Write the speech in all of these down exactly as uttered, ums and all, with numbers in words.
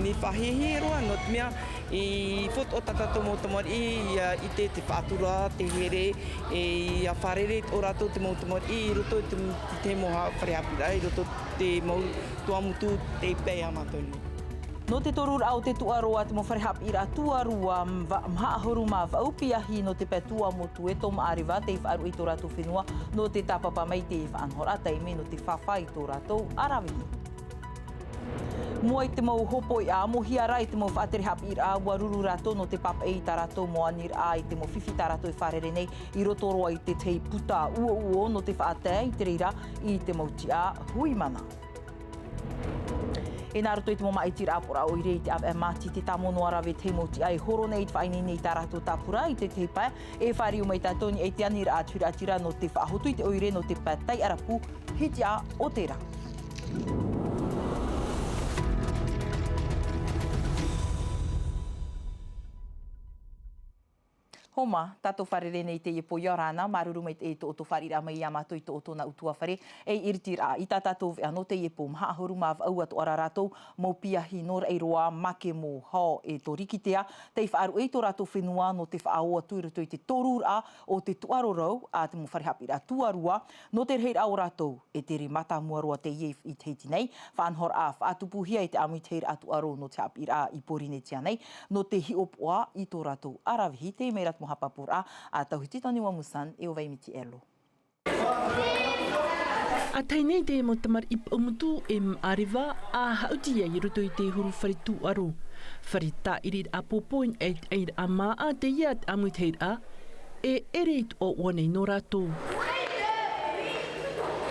I faʻahiahia roa, nō te mea, i faufaʻa tā tātou mau tamariʻi, ia ʻite te faʻatura, te here, e ia fārerei atoʻa rātou te mau tamariʻi i roto i te, te mau ha-, fare haʻapiʻiraʻa, i roto i te mau tuamotu tei pae iā mātou nei. Nō te toruraʻa o te tūʻaro a te mau fare haʻapiʻiraʻa tuarua, va-, maha ʻahuru mā vaʻu piahi nō te pae tuamotu e tō Maʻareva tei faʻaruʻe i tō rātou fenua, nō te tāpapa mai te faʻanahoraʻa taime nō te fāfā i tō rātou ʻaravihi. Mua i te mau hōpoiʻa, mohia rā i te mau faʻatere haʻapiʻiraʻa, ʻua ruru rātou nō te pāpaʻi i tā rātou mau aniraʻa i te mau fifi tā rātou e fārerei nei, i roto roa i te tahi puta uouo nō te faʻatae i te reira i te mau tiʻa hui mana. E nā roto i te mau māʻitiraʻa pōraʻa ʻoire i te ʻāvaʻe māti te tāmau noa rave te mau tiʻa e horo nei i te faʻaineine i tā rātou tāpura i te tahi pae, e fāriu mai tātou i niʻa i te aniraʻa tuiraʻatira nō te faʻahotu i te ʻoire nō te pae taiʻarapu, hitiʻa o te rā. Homa, tātou fārerei nei i teie pō ʻia ora na, māuruuru maitaʻi i tō ʻoutou fāriʻiraʻa mai iā mātou i tō ʻoutou nā ʻutuāfare, e iritiraʻa i tā tātou veʻa nō teie pō, maha ʻahuru mā vaʻu atoʻa rā rātou mau piahi nō Raʻiroa, Makemo, Hao e tō Rikitea, tei faʻaruʻe i tō rātou fenua nō te faʻaō atu i roto i te toruraʻa o te tūʻaro rau a te mau fare haʻapiʻiraʻa tuarua, nō te rahiraʻa o rātou, e tere mātāmua roa teie i Tahiti nei, faʻanahoraʻa faʻatupuhia i te ʻāmuitahiraʻa tūʻaro nō te haʻapiʻiraʻa i Pōrīnetia nei, nō te hiʻopoʻa i tō rātou ʻaravihi, teie mai rā te mau haʻapāpūraʻa a Tauhiti Taniwa Musan e ʻo Vaimiti Elo. ʻA tae nei te mau tamariʻi Paumotu e Maʻareva, ʻa haʻuti ai i roto i te huru fare tūʻaro. Fare tāʻiriraʻa pōpō i niʻa i te ʻairaʻa māʻa teie a te ʻāmuitahiraʻa, e ʻere i te ʻoaʻoa nei nō rātou.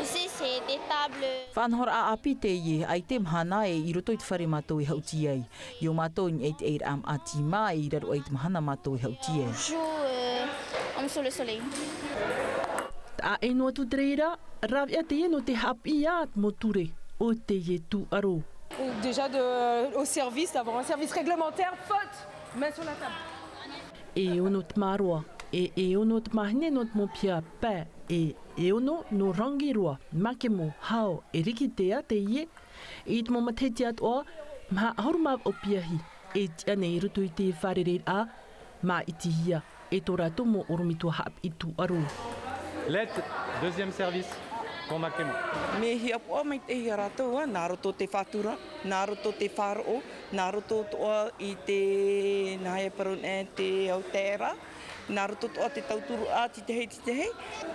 Ici, c'est des tables. Faʻanahoraʻa ʻāpī teie, ʻaita e mahana e i roto i te fare mātou e haʻuti ai. I ʻō mātou i niʻa i te ʻairaʻa māʻa tīmā, e i raro aʻe i te mahana mātou e haʻuti ai. On joue, euh, on joue sous le soleil. Taʻa ʻē noa atu te reira, rāveʻa teie nō te haʻapiʻi ā te mau ture o teie tūʻaro. Déjà de, au service, d'avoir un service réglementaire, faute, main sur la table. E ono te māroa, e, e ono te mahine nō te mau piha pae, e, e ono nō Rangiroa, Makemo, Hao, e Rikitea teie, i te mau matahiti atoʻa, maha ʻahuru mā vaʻu piahi, e tiʻa nei i roto i te fārereiraʻa, māʻitihia e tō rātou mau ʻorometua haʻapiʻi tūʻaro. Lettre, deuxième service, pour Makemo. Mea hiʻopoʻa maitaʻi ia rātou, ā, nā roto te faʻatura, nā roto te faʻaroʻo, nā roto atoʻa i te, nāhea parau nei, te autaeʻaraʻa, nā roto atoʻa te tauturuʻa, te tahi, te tahi,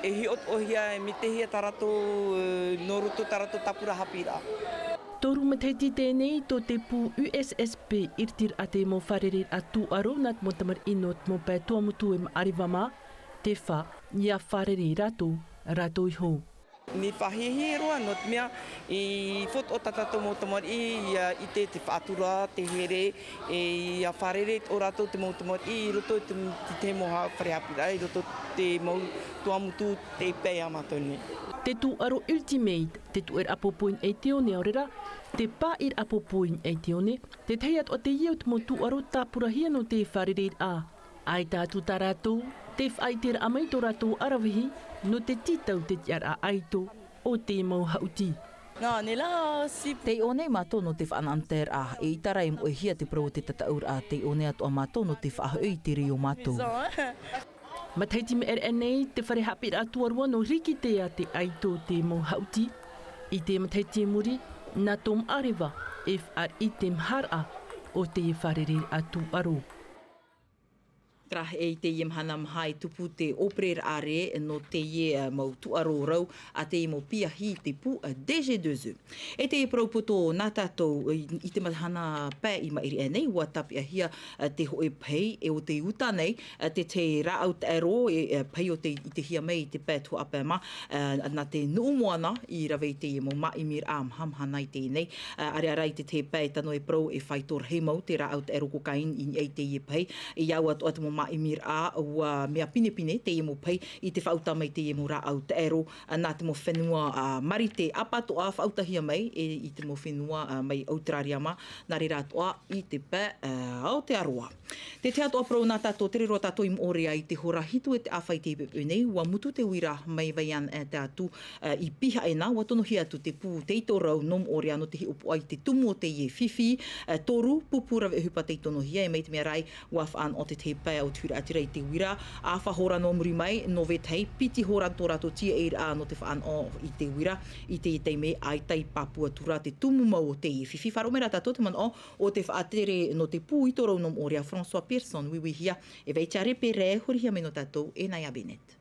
e hiʻo atoʻahia, e mitihia tā rātou, e, nō roto tā rātou tāpura haʻapiʻiraʻa. Toru matahiti teie nei tō te pū U S S P, iritiraʻa te mau fārereiraʻa tūʻaro nā te mau tamariʻi nō te mau pae Tuamotu e Maʻareva mā, te fā, ʻia fārerei rātou, rātou iho. Mea faʻahiahia roa, nō te mea, i faufaʻa tā tātou mau tamariʻi, ia ʻite te faʻatura, te here, e ia fārerei atoʻa rātou te mau tamariʻi i roto i te, te, te mau ha-, fare haʻapiʻiraʻa, i roto i te mau Tuamotu tei pae iā mātou nei. Te tūʻaro Ultimate, te tuʻeraʻa pōpō i niʻa i te one, ʻaore rā, te pāʻiraʻa pōpō i niʻa i te one, te tahi atoʻa teie o te mau tūʻaro tāpurahia nō te fārereiraʻa. ʻAita atu tā rātou, te faʻaʻiteraʻa mai tō rātou ʻaravihi, nō te tītau te tiʻaraʻa ʻaito o te mau haʻuti. Non, on est là aussi. Tei ʻō nei mātou nō te faʻanahoraʻa, eʻita rā e moʻehia te parau o te tataʻuraʻa, tei ʻō nei atoʻa mātou nō te faʻahoʻi i te reo o mātou. Matahiti maʻiri aʻe nei, te fare haʻapiʻiraʻa tuarua nō Rikitea te ʻaito o te mau haʻuti. I te matahiti i muri, nā tō Maʻareva, e fāriʻi te maharaʻa o te fārereiraʻa tūʻaro. Terā, e i teie mahana maha e tupu te ʻōpereraʻa rē nō teie, ā, mau tūʻaro rau a teie mau piahi i te pū, ā, D G deux E. E te parau poto nā tātou i, i te mahana pae i maʻiri aʻe nei, ʻua tāpeʻahia, ā, te hōʻē pahi, e ʻo tei uta nei, ā, te, te rāʻau taʻero, e, e, pahi ʻo tei ʻitehia mai i te pae tuhaʻa pae mā, ā, nā te nuʻu moana i rave i teie mau māʻimiraʻa mahamahana i teie nei. Ā, ʻareʻa rā i te tahi pae tano e parau e faito rahi mau te rāʻau taʻero cocaïne i niʻa i teie pahi. E au atoʻa te mau ʻImiraʻa, ua mea pinepine teie mau pahi i te faʻauta mai teie mau rāʻau taʻero nā te mau fenua marite ʻapatoʻa faʻautahia mai i te mau fenua mai Auteraria mā, nā reira atoʻa i te pae o te aroa. Te tahi atoʻa parau nā tātou, tere roa tātou i moʻorea i te hora hitu e te ʻāfa i te pepe nei, ua mutu te uira mai Vaian e te atu i piha ʻena, ua tonohia atu te pū tei tō rau nō moʻorea nō te hiʻopoʻa i te tumu o teie fifi. Toru pupu rave ʻohipa tei tonohia e mai te mea rā ua faʻanaho te tahi pae o te huiraʻatira i te uira. ʻĀfa hora nō muri mai nō vetahi, piti hora tō rātou tiaʻiraʻa nō te faʻanaho i te uira. I teie taime ʻaita i pāpū atu rā te tumu mau o teie fifi. Faʻaroʻo mai rā tātou te manaʻo o te faʻatere nō te pū i tō rau nō moʻorea, François Pearson, uiuihia e Vaitiare Pere, horihia mai nō tātou e Naya Bennett.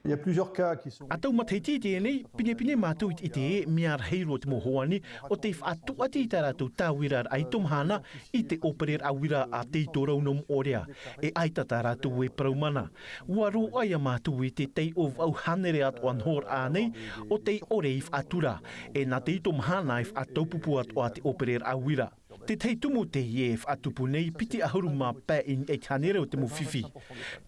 Il y a plusieurs cas qui sont... A tau matahiti i teie nei, pinepine mātou i te ʻite e mea rahi roa te mau hoani o te faʻatūʻati i tā rātou tāuiraraʻa i tō mahana i te ʻōpereraʻa uira a tei tō rau nō moʻorea. E ʻaita tā rātou e parau mana. Ua roaʻa ia mātou i te taiʻo vaʻu hānere atoʻa nō rā nei o tei ʻore i faʻatura. E nā tei tō mahana e faʻataupupū atoʻa te ʻōpereraʻa uira. Te tahi tumu teie e faʻatupu nei, piti ʻahuru mā pae i niʻa i te hānere o te mau fifi.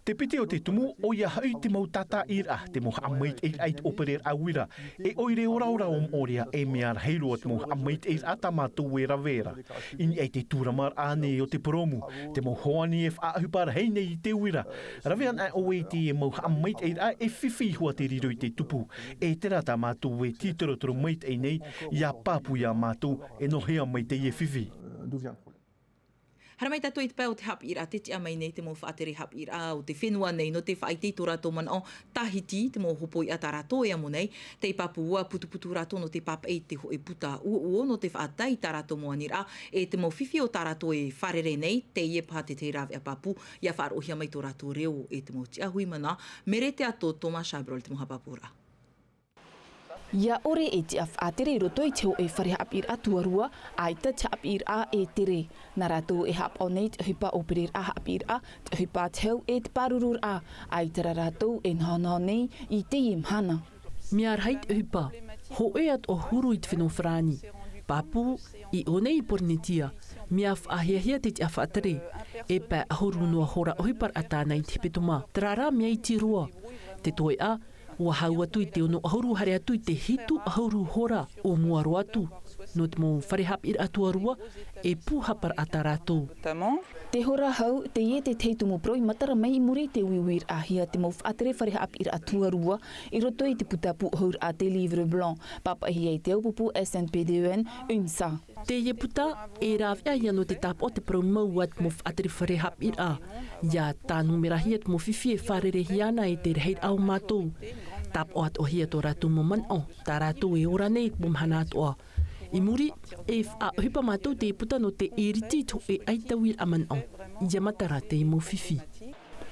Te piti o te tumu, ʻoia hoʻi te mau tātāʻiraʻa, te mau haʻamaitaʻiraʻa i te ʻōpereraʻa uira. E ʻoire oraora o moʻorea, e mea rahi roa te mau haʻamaitaʻiraʻa tā mātou e rave ra. I niʻa i te tūramaraʻa nei o te purōmu, te mau hoani e faʻaʻohipa rahi nei i te uira. Rave ana ʻoe i teie mau haʻamaitaʻiraʻa, e fifi iho ā te riro i te tupu. E terā tā mātou e tītorotoro maitaʻi nei, ia pāpū ia mātou e nohea mai teie fifi. Haere mai tātou i te pae o te haʻapiʻiraʻa, tē tiʻa mai nei te mau faʻatere haʻapiʻiraʻa o te fenua nei nō te faʻaʻite i tō rātou manaʻo. Tahiti, te mau hopoiʻa tā rātou e amo nei, tei pāpū ua putuputu rātou nō te pāpaʻi i te hōʻē puta uouo nō te faʻatae i tā rātou mau aniraʻa, e te mau fifi o tā rātou e fārerei nei. Teie paha te tahi rāveʻa pāpū ia faʻaroʻohia mai tō rātou reo e te mau tiʻahuimana. Mere Teato, Thomas Chabrol te mau haʻapāpūraʻa. Ia ʻore e tiʻa faʻatere i roto i te hōʻē fare haʻapiʻiraʻa tuarua, ʻaita te haʻapiʻiraʻa e tere. Nā rātou e haʻapaʻo nei te ʻohipa ʻōpereraʻa haʻapiʻiraʻa, te ʻohipa te hau e te pārururaʻa, ʻaita rā rātou e nahonaho nei i teie mahana. Mea rahi te ʻohipa, hōʻē atoʻa huru i te fenua Farāni. Pāpū, i ʻō nei i Pōrīnetia, mea faʻahiahia te tiʻa faʻatere, e pae ʻahuru noa hora ʻohiparaʻa tāna i te hepetoma. Terā rā mea iti roa. Te toeʻa, ua hau atu i te ono ʻahuru haere atu i te hitu ʻahuru hora o mua roa atu. Nō te mau fare haʻapiʻiraʻa tuarua, e pūhaparaʻa tā rātou. Te hora hau, teie te tahi tumu parau i matara mai i muri i te uiuiraʻahia te mau faʻatere fare haʻapiʻiraʻa tuarua i roto i te puta pūʻohuraʻa te Livre Blanc, pāpaʻihia i te aupupu S N P D E N, UNSA. Teie puta, e rāveʻa ia nō te tāpaʻo te parau mau a te mau faʻatere fare haʻapiʻiraʻa. Ia tānumerahia te mau fifi e fārereihia ana e te rahiraʻa o mātou. Tāpaʻo atoʻahia tō rātou mau manaʻo, tā rātou e ora nei i te mau mahana atoʻa. I muri, e faʻaʻohipa mātou teie puta nō te ʻiriti i te hōʻē ʻaitauiraʻa manaʻo. Ia matara teie mau fifi.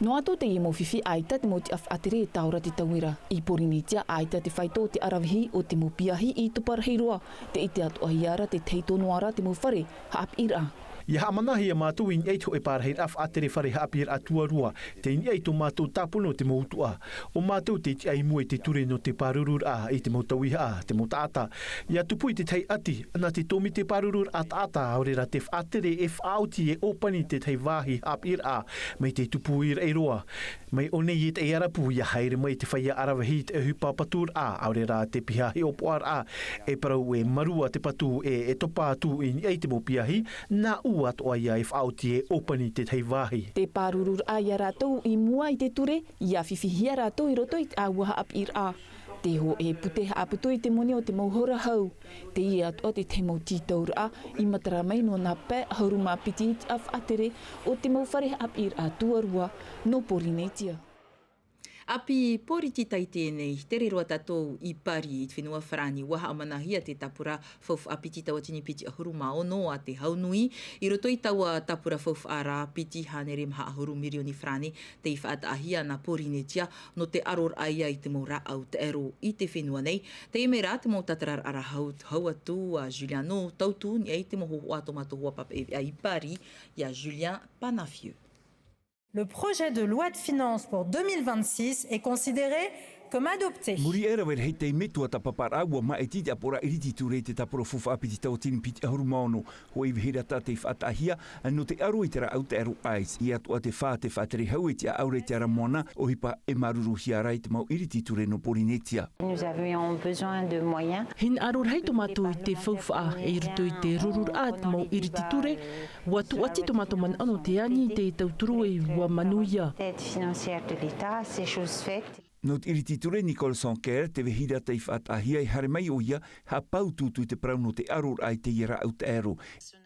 Noa atu teie mau fifi, ʻaita te mau tiʻa faʻatere e tāora te tauira. I Pōrīnetia, ʻaita te faito o te ʻaravihi o te mau piahi i topa rahi roa. Tē ʻite atoʻahia ra te tahi tō noa ra te mau fare haʻapiʻiraʻa. Ia haʻamanahia mātou i niʻa i te hōʻē pārahiraʻa faʻatere fare haʻapiʻiraʻa tuarua, tei niʻa i tō mātou tāpono o te mau utuʻa. ʻO mātou tei tiʻa i mua i te ture nō te pārururaʻa i te mau tauihaʻa, te mau taʻata. Ia tupu i te tahi ʻati, nā te tōmite pārururaʻa taʻata, ʻaore rā te faʻatere e faʻaoti e ʻōpani te tahi vāhi haʻapiʻiraʻa, mai te tupu i Raʻiroa. Mai ʻō nei i te ʻarapu, ia haere mai te feiā ʻaravihi i te ʻohipa paturaʻa, ʻaore rā te piha hiʻopoʻaraʻa, e parau e marua te patu e, e topa atu i niʻa i te mau piahi, nā ʻō atoʻa ia e faʻaoti e ʻōpani te tahi vāhi. Te pārururaʻa ia rātou i mua i te ture, ia fifihia rātou i roto i te ʻāua haʻapiʻiraʻa. Te hōʻē pute haʻaputu i te moni o te mau hora hau. Teie atoʻa te tahi mau tītauraʻa i matara mai nō nā pae ʻahuru mā piti tiʻa faʻatere o te mau fare haʻapiʻiraʻa tuarua nō Pōrīnetia. ʻĀpī pōritita i teie nei, tere roa tātou i Pari, i te fenua Farāni, ua haʻamanahia te tāpura faufaʻa piti tauatini piti ʻahuru mā ono a te Hau Nui. I roto i taua tāpura faufaʻa rā, piti hānere maha ʻahuru mirioni farāni tei faʻataʻahia nā Pōrīnetia, nō te ʻaroraʻa ia i te mau rāʻau taʻero i te fenua nei. Teie mai rā te mau tātararaʻa hau, hau atu a Juliano Tautu, i niʻa i te mau hōhoʻa tō mātou hoa pāpaʻi veʻa i Pari, ia Julien Panafieux. Le projet de loi de finances pour deux mille vingt-six est considéré Comme adopté. Muri aʻe rā, e rahi te metua tāpaparaʻa ua māʻiti te ʻāpoʻoraʻa iriti ture i te tāpura faufaʻa piti tauatini piti ʻahuru mā ono, hōʻē vahiraʻa tei faʻataʻahia nō te aro i te rāʻau taʻero ice. ʻIa atoʻa te fā te faʻatere hau e tiʻaʻau ra i te ara moana, ʻohipa e māuruuruhia ra i te mau iriti ture nō Pōrīnetia. Nous avions besoin de moyens. Hinaʻaro rahi tō mātou i te faufaʻa i roto i te rururaʻa te mau iriti ture, ua tūʻati tō mātou manaʻo nō te ani i te tauturu e ua manuia. Aide financière de l'État, c'est chose faite. Nō te iriti ture Nicole Sanquer, te vahiraʻa tei faʻataʻahia, e haere mai ʻoia, haʻapāpū atu i te parau nō te aroraʻa i teie rāʻau taʻero.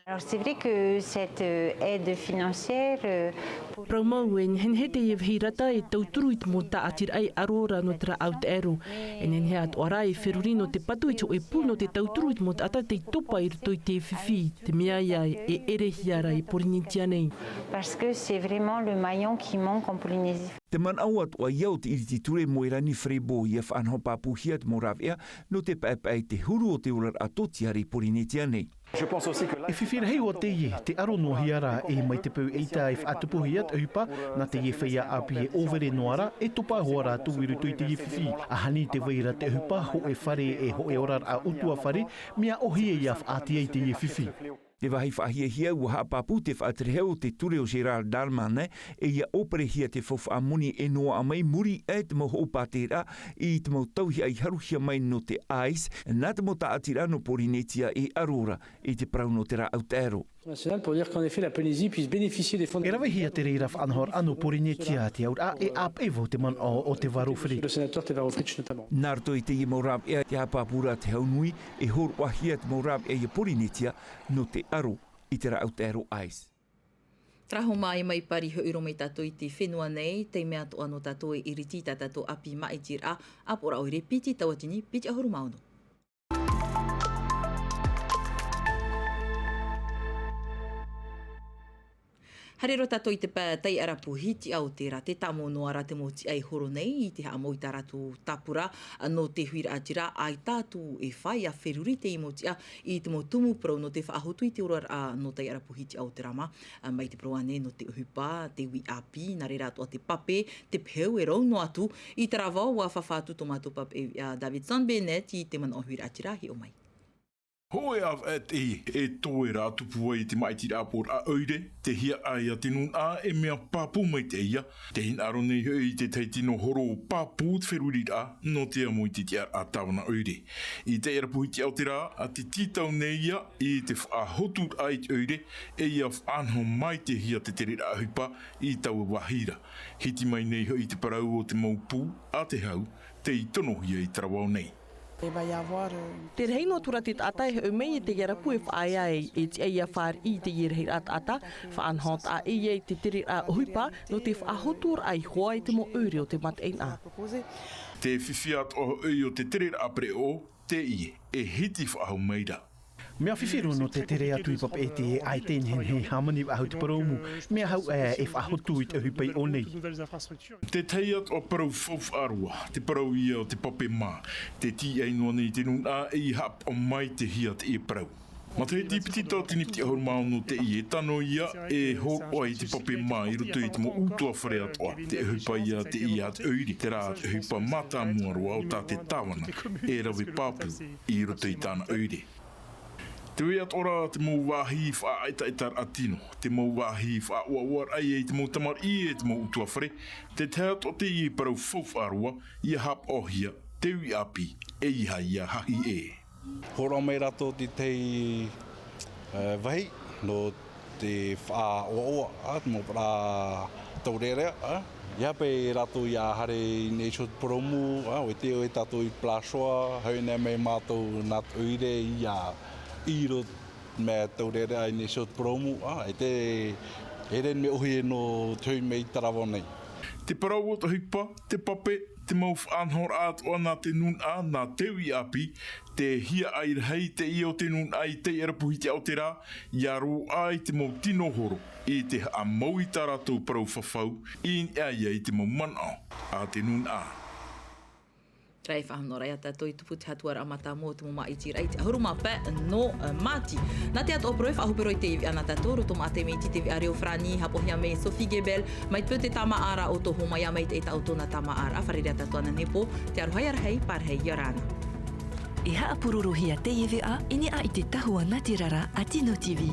Alors, c'est vrai que cette, euh, aide financière, euh, pour Parau mau, e nehenehe teie vahiraʻa e tauturu i te mau tāʻatiraʻa e aro ra nō te rāʻau taʻero. E nehenehe atoʻa rā e feruri nō te patu i te hōʻē pū nō te tauturu i te mau taʻata tei topa i roto i te fifi, te mea ia e ʻerehia ra i Pōrīnetia nei. Parce que c'est vraiment le maillon qui manque en Polynésie. Te manaʻo atoʻa ïa o te iriti ture Moerani Frebo, ʻia faʻanaho pāpūhia te mau rāveʻa nō te paʻepaʻe i te huru o te oraraʻa tōtiare i Pōrīnetia nei. E fifi rahi ʻoia teie, te aro noa hia ra, e mai te peu ʻeita e faʻatupuhia te ʻohipa, nā teie feiā ʻāpī e ʻōvere noa ra, e topa hoʻi rātou i roto i teie fifi. ʻAhani tē vai ra te ʻohipa, hōʻē fare e hōʻē oraraʻa ʻutuāfare, mea ʻōhie ʻia faʻaʻite ai teie fifi. Te vāhi faʻahiahia, ua haʻapāpū te faʻatere hau o te ture ʻo Gérald Darmanin, e ʻia ʻōperehia te faufaʻa moni e noaʻa mai, muri aʻe te mau hoʻopāteraʻa i te mau tauihaʻa i haruhia mai nō te ice, nā te mau tāʻatiraʻa nō Pōrīnetia e aro ra i te parau nō te rāʻau taʻero. National pour dire qu'en effet la Polynésie puisse bénéficier des fonds. E ravehia te reira faʻanahoraʻa nō Pōrīnetia, te auraʻa e ʻāpeʻe vau te manaʻo o Te Varo Fritsch. Le sénateur Te Varo Fritsch notamment. Nā roto i teie mau rāveʻa, te haʻapāpūraʻa te hau nui, e hōroʻahia te mau rāveʻa i a Pōrīnetia nō te aro i te rāʻau taʻero ice. Terā hoʻi, mai pari hoʻi roa mai tātou i te fenua nei, tei mea atoʻa nō tātou e iriti i tā tātou ʻāpī māʻitiraʻa, ʻāpoʻoraʻa ʻoire piti tauatini piti ʻahuru mā ono. Haere roa tātou i te pae taiʻarapu hitiʻa o te rā, tē tāmau noa ra te mau tiʻa e horo nei i te haʻamau i tā rātou tāpura nō te huiraʻatira, ʻaita atu e fā ʻia feruri teie mau tiʻa i te mau tumu parau nō te faʻahotu i te oraraʻa nō taiʻarapu hitiʻa o te rā mā, mai te parau ānei nō te ʻohipa, te uʻi ʻāpī, nā reira atoʻa te pape, te peu e rau noa atu. I terā vao, ʻua fāfā atu tō mātou pape ʻāpī, ʻo Davidson Bennett, i te manaʻo huiraʻatira, hiʻo mai. Hōʻē ʻāvaʻe teie e toe ra tupu ai i te māʻitiraʻa ʻāpoʻoraʻa ʻoire, te hiaʻai a te nūnaʻa e mea pāpū maitaʻi ïa. Tē hinaʻaro nei hoʻi i te tahi tino horo pāpū te feruriraʻa nō te amo i te tiʻaraʻa tāvana ʻoire. I taiʻarapu hitiʻa o te rā, ā, tē tītau nei ïa i te faʻahoturaʻa i te ʻoire, e ʻia faʻanaho maitaʻihia te tereraʻa ʻohipa i taua vāhi ra. Hiti mai nei hoʻi te parau o te mau pū a te hau, tei tonohia i terā vao nei. Te rahi noa atu ra te taʻata e hoʻi mai i te taiʻarapu e faʻaea ai, e tiʻa ʻia fāriʻi i teie rahiraʻa taʻata, faʻanaho taʻa ʻē ïa i te tereraʻa ʻohipa, nō te faʻahoturaʻa i hoa i te mau ʻoire o te mataʻeinaʻa. Te fifi atoʻa hoʻi o te tereraʻa pereʻoʻo, teie e hiti faʻahou mai ra. Mea fifi roa nō te tere atu i papeʻete, ʻaita e nehenehe e hāmani faʻahou te parau ʻōmū, mea hau ā e faʻahotu i te ʻohipa i ʻō nei. Te tahi atoʻa parau faufaʻa roa, te parau ïa o te pape mā. Tē tīaʻi noa nei te nūnaʻa e ʻia haʻapaʻo maitaʻihia teie parau. Matahiti piti tauatini piti ʻahuru mā ono teie e tano ïa e hōroʻa i te pape mā i roto i te mau ʻutuāfare atoʻa. Te ʻohipa ïa teie a te ʻoire, terā te ʻohipa mātāmua roa o tā te tāvana e rave pāpū i roto i tāna ʻoire. Te vai atoʻa ra te mau vāhi faʻaʻetaʻetaraʻa tino, te mau vāhi faʻaʻoaʻoaraʻa i te mau tamariʻi e te mau ʻutuāfare, te tahi atoʻa teie parau faufaʻa roa, ʻia haʻapaʻohia te uʻi ʻāpī, ʻeiaha ʻia hahi ʻē. Hōroʻa mai rātou te tahi, e, vāhi, nō te faʻaʻoaʻoa, ā, te mau parau taurearea, ā, ʻeiaha paʻi rātou ʻia haere i niʻa iho i te purōmu, ā, ʻua ʻite ʻoe tātou i Palasoa, haere mai mātou nā te ʻoire ʻia ʻī roa mai taurearea i niʻa iho i te purōmu, ā, ʻaita e rave mea ʻōhie nō te hoʻi mai i terā vao nei. Te parau o te ʻohipa, te pape, te mau faʻanahoraʻa atoʻa nā te nūnaʻa, nā te uʻi ʻāpī, te hiaʻai rahi teie o te nūnaʻa i taiʻarapu hitiʻa o te rā, ʻia roaʻa i te mau tino horo, i te haʻamau i tā rātou parau fafau, i niʻa ïa i te mau manaʻo a te nūnaʻa. Tē faʻahou noa ra ia tātou i tupu te hatuaraʻa mātāmua o te mau māʻitiraʻa i te ʻahuru mā pae nō Māti. Nā te atoʻa parau e faʻahope roa i teie veʻa nā tātou, roto maʻa te miti te veʻa reo farāni, haʻapohia mai e Sophie Gebel, mai te peu te tāmāʻaraʻa o tō Hōmai, mai te ʻeta o tōna tāmāʻaraʻa, fārerei tātou ananahi pō, te aroha ia rahi, pārahi ia ora na. E haʻapurorohia teie veʻa i niʻa i te tahua nā te rara a Tino TV.